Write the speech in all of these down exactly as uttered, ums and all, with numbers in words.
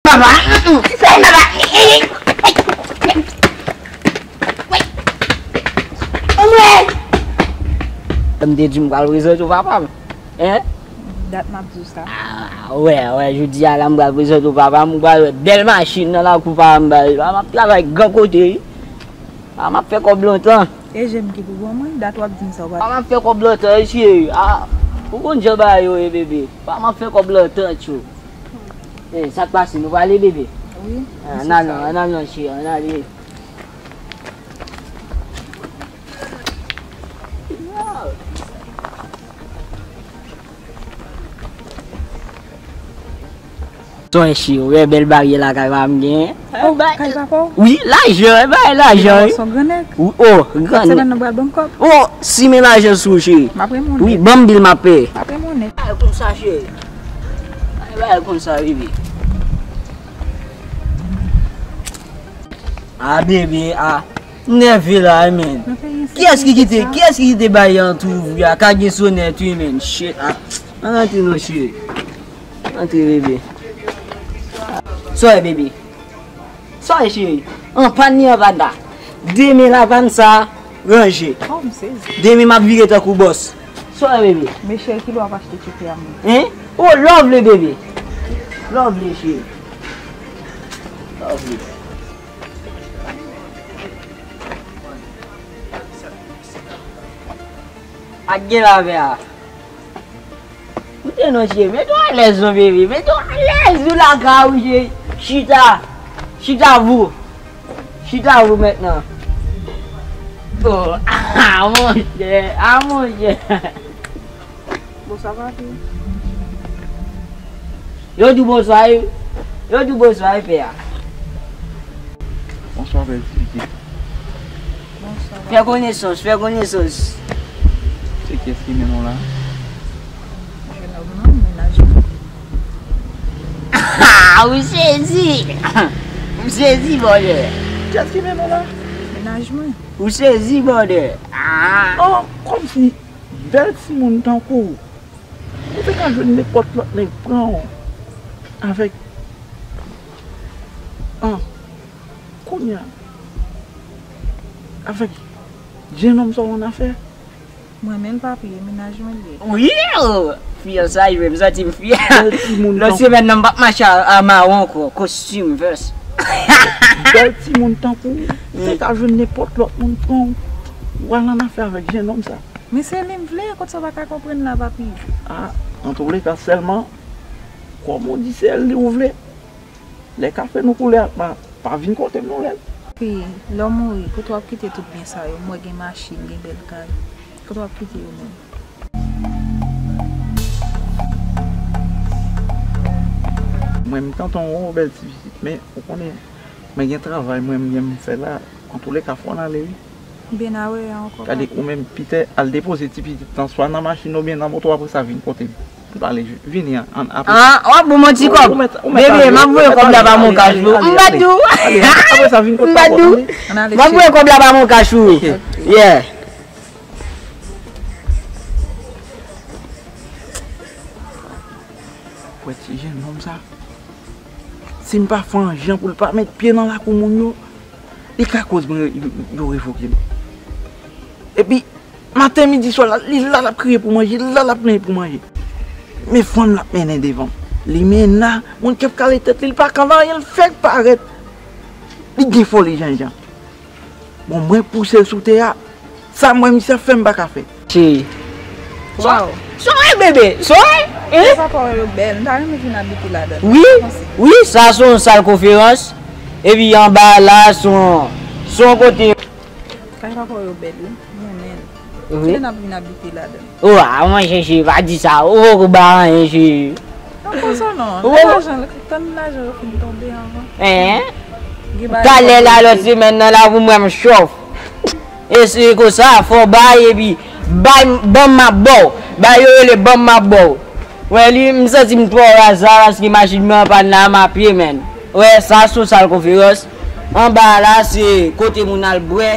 Papa, papa. M te di m pral prezante w papa m. Hein? Dat m ap di w sa. Ah, wè, wè, jodi a la m pral prezante w papa m, ou pral wè bèl machin nan lakou papa m ba li. Papa m ap travay gran kote wi. Papa m ap fè kòb lontan. E je m ki pou bon mwen, dat w ap di m sa w pral. Papa m ap fè kòb lontan wi cheri. Ah, ou konn jan bagay yo ye bebe. Papa m ap fè kòb lontan tchou. Eh, sa k pase, nou prale bebe? Wi. Ah, ann al non, ann al non cheri, ann ale. Sonje, ou wè bèl baryè lakay pa m gen. Oh, kay papa w? Wi, lajan, e bay lajan wi. Son gran nèg. Wi, oh, gran nèg. Sèlman nan bral bank kòb. Oh, simen lajan sou cheri. M ap remonnen. Wi, ban m bil m ap peye. M ap remonnen. Ay konsa cheri. Ay bay konsa bebe. Ah bebe, ah. M nève la wi men. Kiyès ki kite, kiyès ki kite bay an tou ouvri a? Ka gen sonèt wi men. Shit, ah. Ann rantre non cheri. Antre bebe. Sorry bebe. Sorry cheri. An pann ni an pann la. Demen la pann sa ranje. Oh, m sezi. Demen m ap vire tankou bòs. Sorry bebe. Men cheri, kilè w ap achte tcheke a mwen? Hein? Oh, lovely bebe. Lovely cheri. Lovely. Ak gen lavè a. Koute non cheri, mete w alèz non bebe, mete w alèz ou lakay ou cheri. Chita, chita vou, chita vou mentnan. Oh, ah monchè, ah monchè. Bonswa papi. Yo di w bonswa wi. Yo di w bonswa wi pè a. Bonswa bèl ti pitit. Bonswa. Fè konesans, fè konesans. Se kiyès ki mennen w la? Jenòm nan, mennaj mwen. Ah, ou sezi! Ou sezi, bòdè! Kiyès ki mennen w la? Mennaj mwen. Ou sezi, bòdè! Ah! Oh, kòmsi bèl timoun tankou w, ou te ka jwenn nenpòt lòt nèg pran w avèk an. Kounye a, avèk jenòm sa w annafè? Mwen menm papi, e mennaj mwen l ye. Wi! Fiyansay, m santi m fyè. Bèl timoun tankou. Lòt semèn nan, m p ap mache a, a mawon ankò. Kostim, vès. Bèl timoun tankou w, ou te ka jwenn nenpòt lòt moun pran w, w al annafè avèk jenòm sa. Men se li m vle, kot sa w pa ka konprann la, papi? Ah, antouleka, sèlman, kòm ou di, se li w vle. Lè kafe nou koule ak ma, pa vin kote m non lè. Wi, lè w mouri, kote w ap kite tout byen sa yo? M wè gen machin, gen bèl kay. Kote w ap kite yo menm? Mwen, m kontan w, bèl ti pitit, men ou konnen, mwen gen travay mwen, m gen m fè la. Antouleka, fò n ale wi. Byen a wè ankò. Gade, ou menm, Pitè, al depoze ti pitit lan swa nan machin oubyen nan moto, apre sa vin kote m. N pale, vini an, an, apre. Ah, w ap ban m yon ti kòb. Bebe, m ap voye kòb la pa Moncash pou ou. M pa di w. M pa di w. M ap voye kòb la pa Moncash pou ou. Yeah. Wè ti jennonm sa. Si m pa fè anjan pou l pa met pye nan lakou moun yo, li ka koz mwen, yo, yo revoke m. Epi, maten, midi, swa, la, li la, l ap kriye pou manje, li la, l ap plenyen pou manje. Men fanm l ap mennen devan m. Li mena, moun k ap kale tèt li, li pa ka anyen, l fèk parèt. Li gen foli jènjan. Bon, mwen pouse l sou tè a. Sa m wè misye ap fè, m pa ka fè. Cheri. Waw. Sa w wè, bebe? Sa w wè? Hein? Kay papa w yo bèl. M ta renmen vin abite ladan l. Wi, wi, sa se yon sal konferans. Epi anba la, se yon, se yon kote. Kay papa w yo bèl, wi. M renmen l. Wi. Kilè n ap vin abite ladan l? Oh, a mwen chèche, pa di sa. Ou poko ba anyen cheri. Nan konsa non. Lè lajan, tann lajan yo fin tonbe anvan. Hein? Talè la, lòt semèn nan la pou mwen m chòf. E se konsa, fò bay epi bay, ban m m ap ba w. Bay yo rele ban m m ap ba w. Wè li, m santi m twò raz la paske machin mwen an pann la, m a pye, menn. Wè, sa se yon sal konferans. Anba a la, se kote moun al bwè,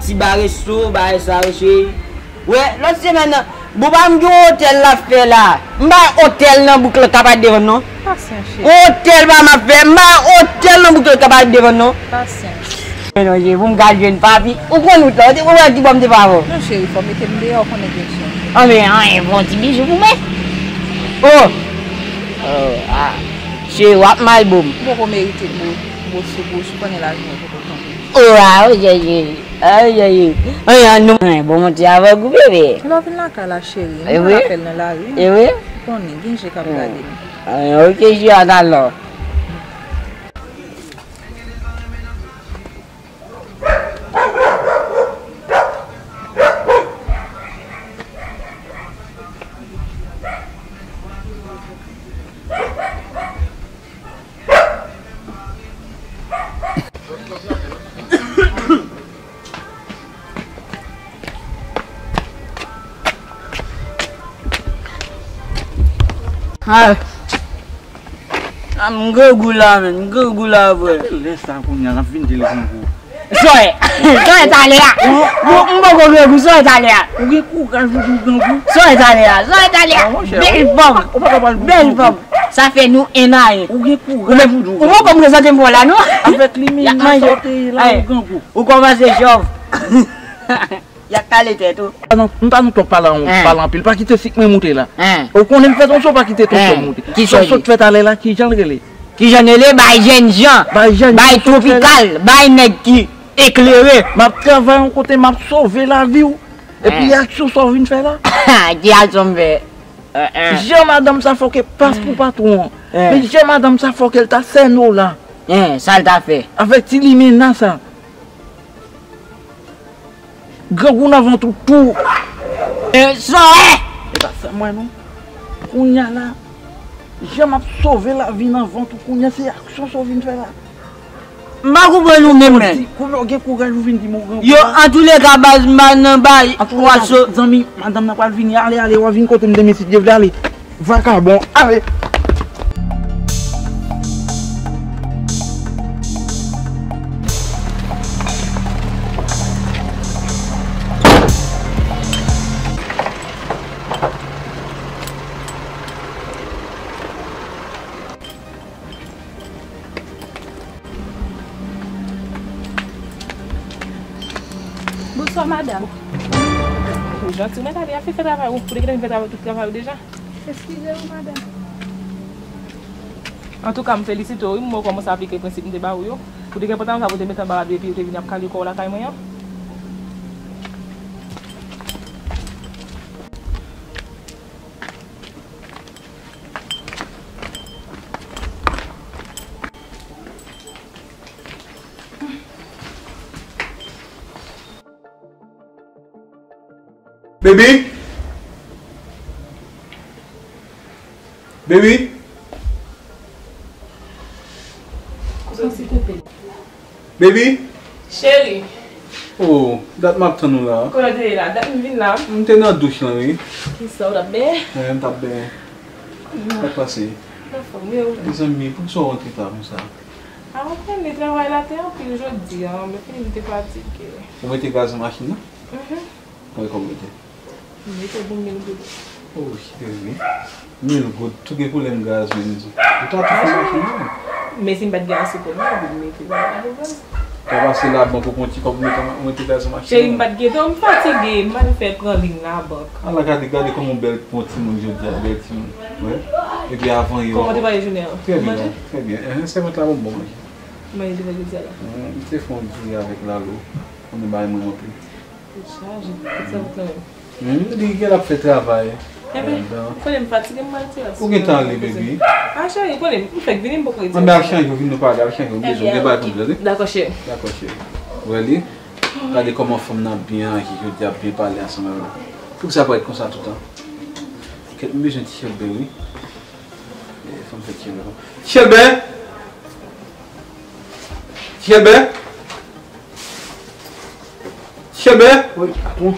ti ba resto, bagay sa yo, cheri. Wè, lòt semèn nan, bon, pa m gen yon otèl l ap fè la. M bay otèl nan bouk lan k ap devan m, non. Pasyans, cheri. Yon otèl pa m ap fè, m bay Al devan non. Pasyans. Men non, je, pou m ka jwenn papi. Ou konn wout la, ou te, ou wè ki bò m te pa avè w. Non, cheri, fò mete m deyò, konnen gen chen. Anben, anyen, bon ti bijou pou mwen. Oh! Oh, ah. Cheri, w ap mal bon. M poko merite mo, mo sou bouch, ou konnen lavi mwen poko tankou. Oh, ah, oh, je, je. Ay, ay, ay. Ay, ah, non. Ay, bon, mwen te avèg ou, bebe. Lè w vin lakay la, cheri, m pa rapèl nan lari. E vre? Ou konnen, gen je k ap gade m. Ay, ok, je, a talè. Ah. Ah, m grangou la, menn. M grangou la, vre. Sa fè lè sa kounye a, n ap vin di l grangou. Sòy, sòy talè a. M poko grangou, sòy talè a. Ou gen kouraj ou di w grangou. Sòy talè a, sòy talè a. Bèl fòm, bèl fòm. Sa fè nou en a en. Ou gen kouraj ou di w grangou. Ou poko prezante m pou w la, non? Avèk li menm nan sa w te ye la, ou grangou. Ou kòmanse chòv. Y ap kale tèt ou. M pa nan, m pa nan twòp pale, pale anpil. Pa kite sik mwen moute la. Ou konnen m fè tansyon, pa kite tansyon moute. Sa w sot fè talè la, kijan l rele? Kijan l rele? Bay jènjan. Bay jènjan. Bay twopikal. Bay nèg ki eklere. M ap travay yon kote, m ap sove lavi w. Epi aksyon sa w vin fè la? Ki aksyon m fè? Jan madanm sa fòke pas pou patwon an. Men jan madanm sa fòke l ta sène w la. Sa l ta fè? Avèk ti limena sa. Grangou nan vant ou tou. E, sòrè! E pa sa mwen non. Kounye a la, jan m ap sove lavi nan vant ou kounye a, se aksyon sa w vin fè la. M pa konprann ou menm, men. Kounye a w gen kouraj ou vin di m ou grangou. Yo, antouleka, baz, m pa nan bay. Antouleka, zanmi, madanm nan pral vini. Ale, ale, w a vin kote m demen si Dye vle, ale. Vakabon, ale! Bonswa, madanm. Ou janti, ou mèt ale a fè, fè travay ou. Ou te gentan fè travay, tout travay ou deja. Eskize wi, madanm. Antouka, m felisite w, wi, m wè w kòmanse aplike prensip m te ba ou yo. Ou te gen pantalon sa pou te mete anba rad ou epi ou te vin ap kale kò w lakay mwen an. Baby? Baby? Koupe, silvouplè. Baby? Cheri. Oh, dat m ap tann ou la. Kote w te ye la? Dat m vin la. M te nan douch lan, wi. Kisa, w t ap benyen? Wi, m t ap benyen. Sa k pase? Anfòm, wi, ou? Mezanmi, poukisa w rantre ta konsa? A, ou konnen travay la te anpil jodi a, men fini m te fatige. Ou mete gaz nan machin nan? Mhm. Konbyen kòb ou mete? M mete pou mil goud. Oh, cheri. Mil goud, tou gen pwoblèm gaz, menm di. Ou ta tou fè machin nan. Men si m pa t gen ase kòb, mil goud mete, pa gen pwoblèm. Ou ta pase labank ou pran ti kòb ou mete, ou mete gaz nan machin nan. Cheri, m pa t gen tan, m fatige, m pa t fè pran liy labank. Ala gade, gade kòman w bèl pou yon timoun jodi a, bèl timoun. Wi. Epi avan yè. Kòman w te pase jounen an? Trè byen, trè byen. Enhen, sèvant la ban m bon manje. Manje te fè jodi a la. Hum, m te fè yon diri avèk lalo. Konnen bagay mwen anpil. Tèt chaje, tèt sa pou kanmenm. Hum, li gen l ap fè travay. Enben, ou konnen m fatige, m pral retire. Ou gentan ale, baby? A, cheri, ou konnen m fèk vini, m poko retire. Anben, al chanje, w vin nou pale, al chanje, w bezwen, gen bagay pou m di w, wi. Dakò, cheri. Dakò, cheri. Ou wè li? Gade kòman fanm nan byen aji jodi a, ap byen pale ansanm avè m. Poukisa parèt konsa toutan? Kèt, m bezwen ti chèlbè, wi. E, fanm fè ti chèlbè. Ti chèlbè! Ti chèlbè! Ti chèlbè! Wi, patwon.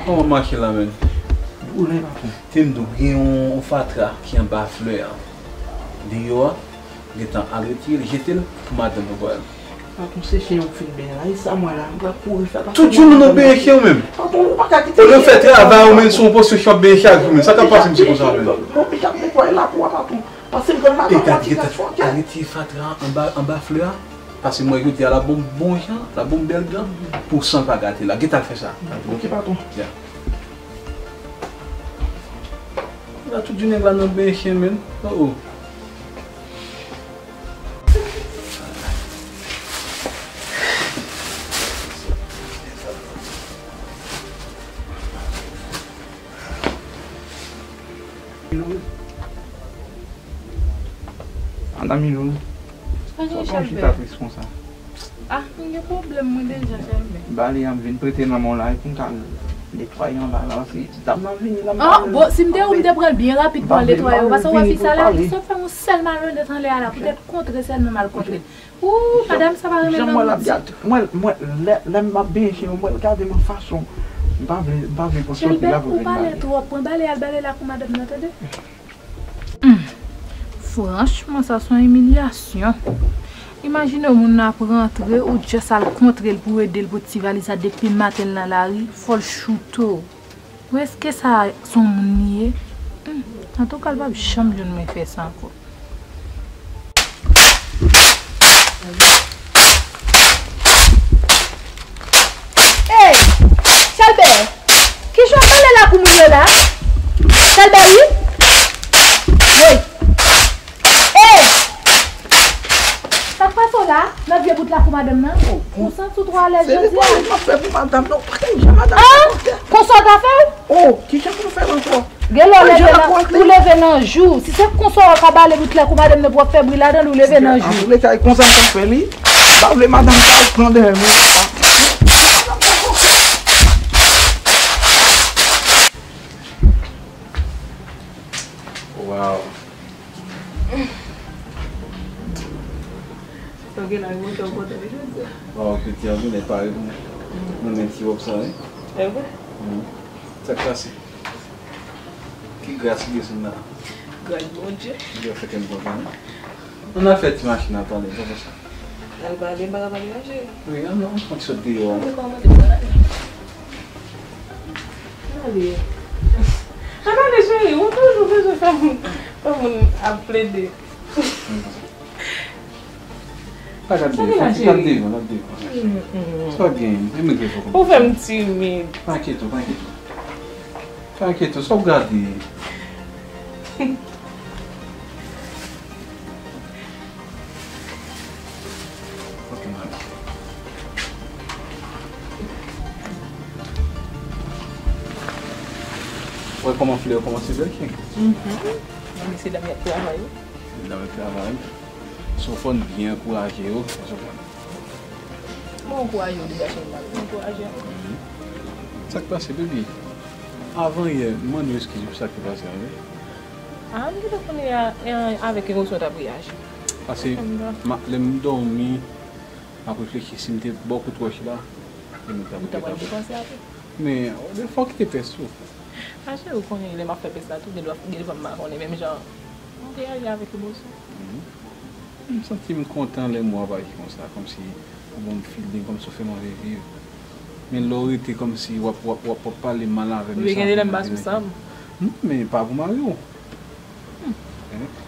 Kòman mache la, menm? Boule, patwon. Te m di w gen yon, yon fatra ki anba flè a. Deyò a, gentan al retire l, jete l pou madanm ou pral. Patwon, se chen yo k fin benyen la. E sa m wè la, m pral kouri fè. Tout jounen nou benyen chen yo menm. Patwon, ou pa ka kite chen yo. Olye w fè travay ou menm sou yon pòsyon chen w ap benyen chak jou menm. Sa k ap pase misye konsa menm? Bon, m ap netwaye lakou a, patwon. Pase m pran madanm la ti gras fòkè. Al retire fatra anba, anba flè a. Pase m wè jodi a l ap bon, bon jan, l ap bon bèl grann pou san l pa gate la. Gentan al fè sa. Ok, patwon. Ya. La tout di nèg la nan benyen chen, menm. Oh, oh. Madan Milou. Sa w chita tris konsa? Ah, m gen pwoblèm mwen deja, Chalbè. Bale a m vin prete nan men w la, epi m t al netwaye anba la, se dam nan vini la, m pa... Ah, bon, si m te ou, m te pran l byen rapid pou al netwaye, paske w wè fi sa la, li sot fè yon sèl malonèt anlè a la, poutèt kontre sèlman m al kontre l. Ooh, madanm sa pa renmen nan moun ti. Mwen, mwen, lè, lè m ap benyen chen yo, mwen, gade mwen fason. M pa vle, m pa vle pran sòti la pou vin bale. Chalbè, ou pale twòp, pran bale al bale lakou madanm nan, tande. Hmm. Franchman, sa se yon imilyasyon. Imajine w, moun nan ap rantre, ou just al kontre l pou ede l pou ti valiz la, depi maten l nan lari, fò l choute w. Ou èske sa se yon moun li ye? Hmm. Antouka, l p ap janm jwenn mwen fè sa ankò. Ey! Chalbè! Kijan w pale lakou moun yo la? Chalbè, wi? Woy! Ey! Sa k pase w la? Nan vye bout lakou madanm nan? Ou santi w twò alèz jodi a? Se netwayaj m ap fè pou madanm nan. Ou pa konn jan madanm nan fè. Ah! Konsa w ta fè l? Oh, kijan pou m fè l ankò? Gen lè w leve nan, ou leve nan jou. Si se konsa w ka bale bout lakou madanm nan pou w ap fè bri ladan l, ou leve nan jou. Antouleka, e konsa m t ap fè li. M pa vle madanm sa al pran dèyè mwen. Wow. Sa gen la, yo monte yon kote, wi, jodi a. Wow, piti an vin pare pou mwen. Mwen renmen ti wòb sa, wi. E vre? Mhm. Sa k pase? Ki gras ki desann la? Gras Bondye. Bondye fè kè m kontan, wi. Ann al fè ti machin nan tande, sa fè sa. Al pale, m pa ka pale a, cheri. Wi, an non, fòk sot deyò a. Mwen kòmande sa la. Gade. Gade, cheri, ou toujou bezwen fè moun, fè moun ap plede. Pa gade devan, pa gade devan, gade devan. Sa w gen, e mwen ki fò konn. Ou fè m timid. Pa enkyete w, pa enkyete w. Pa enkyete w, sa w gade? Ok, mari. Wè kòman flè yo kòmanse bèl, cheri. Mhm. Mesye dam y ap travay, wi. Mesye dam y ap travay. So fò n byen ankouraje yo, so fò n... Mwen ankouraje yo deja, cheri, mwen ankouraje yo. Mhm. Sa k pase, baby? Avan yè, m mande w eskiz pou sa k te pase a, wi. Ah, m gentan konnen a, a, avèk emosyon w t ap reyaji. Pase, m, lè m dòmi, m ap reflechi si m te ba w kout wòch la, e m t ap... Ou ta pral depanse a tou. Men, defwa w kite pès tou. Ah, cheri, ou konnen lè m ap fè pès la tou, gen dwa, gen dwa m pa konnen menm jan. M reyaji avèk emosyon. Mhm. M santi m kontan lè moun ap aji konsa, kòmsi ou ban m feeling, kòmsi ou fè m anvi viv. Men lè w rete kòmsi w ap, w ap, w ap, w ap pale mal avè m. Wi, gen de lè m pa sou sa m. Non, men pa pou mari w. Hmm.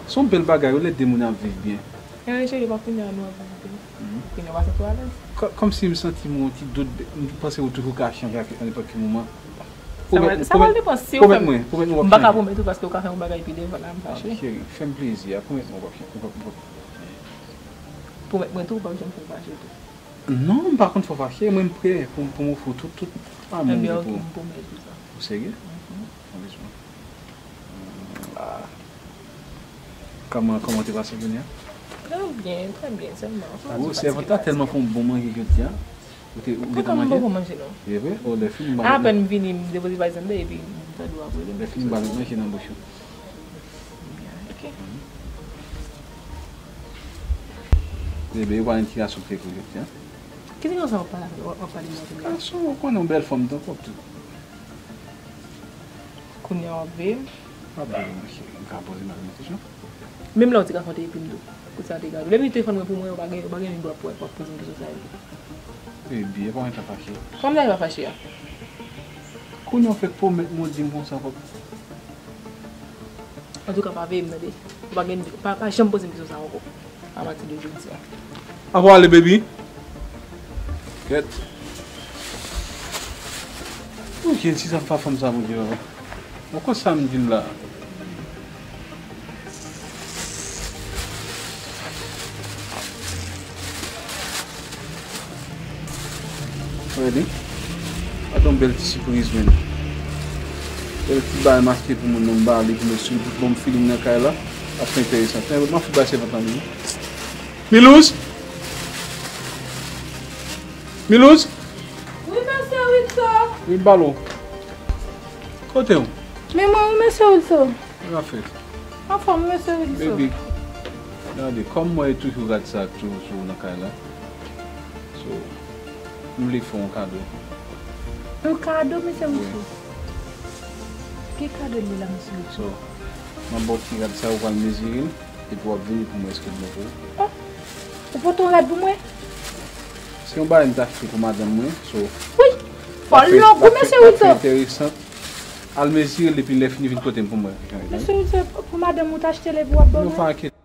Se yon bèl bagay wi, lè de moun ap viv byen. Ebyen, cheri, pa kounye a nou ap viv byen. Mhm. Kounye a w pa santi w alèz. Kò-, kòmsi m santi m yon ti dout, m panse ou toujou ka chanje a nenpòt ki moman. Sa pral, sa pral depann si w fè m. Pwomèt mwen, pwomèt mwen w ap chanje. M pa ka pwomèt ou paske w ka fè yon bagay pi devan la, m fache. Ah, cheri, fè m plezi a, pwomèt mwen w ap chanje, w ap, w ap. Pwomèt mwen tou, w p ap janm fè m fache tou. Non, m pa konn fè w fache, mwen m prè pou, pou m ofri w tout, tout amou m gen pou ou. Ebyen, ok, m pwomèt ou sa. Ou serye? Mhm. Pran bezwen. Ah. Kòman, kòman w te pase jounen an? Trè byen, trè byen, sèlman. Ou, sèvant la tèlman fè yon bon manje jodi a. Ou te, ou gentan manje? Poukò m poko manje non? E vre? O, lè fini m ba... Apèn m vini, m depoze valiz anndan epi m tande w ap rele m. Lè fini m ba nou manje nan bouch ou. Ok. Bebe, ou pa gen ti gason k te ekri jodi a? Ki ti gason w ap pale, w ap pale de la? Gason, ou konnen yon bèl fanm tankou w tou. Kounye a w ap veye m? Pa veye m, cheri. M ka poze madanm nan kesyon? Menm lè w te ka fè yon te epi m tou. Kote sa te gade w? Depi telefòn mwen pou mwen, ou pa gen, ou pa gen dwa pou w ap poze m kesyon sa yo. Baby, e pa mwen k ap fache. Kòman m ta pa fache a? Kounye a w fèk pwomèt mwen w di m konsa, pap. Antouka, pa veye m tande. Ou pa gen, pa, pa janm poze m kesyon sa ankò. Apati de jodi a. Apa w ale, baby? Kèt. Ou gen ti zafè fanm sa, Bondye, papa. Mwen konn sa m di l la. Ready? Gade yon bèl ti sipriz, men. Bèl ti bagay m achte pou moun nan, m ba li pou mesye, pou bon feeling nan kay la. Ap fè enteresan. Tande, m ap fè bay sèvant lan li. Milouz? Milouz? Wi, mesye Wilson. Wi, m pale w. Kote w? Men mwen, wi, mesye Wilson. Sa k ap fèt? Anfòm, mesye Wilson. Baby, gade, kòm mwen toujou gad sa ak toujou nan kay la. So, m vle fè w yon kado. Yon kado, mesye Wilson? Ki kado li la, mesye Wilson? So, m ap ba w ti rad sa, ou pral mezire l, epi w ap vini pou mwen, èske l bon pou ou? Oh, ou pote yon rad pou mwen? Se yon bagay m t achte pou madanm mwen, so. Wi, fò l long wi, mesye Wilson. Enteresan. Al mezire l, epi lè fini vin kote m pou mwen. Mesye Wilson, pou madanm ou t achte l epi w ap ban mwen? Non, pa enkyete.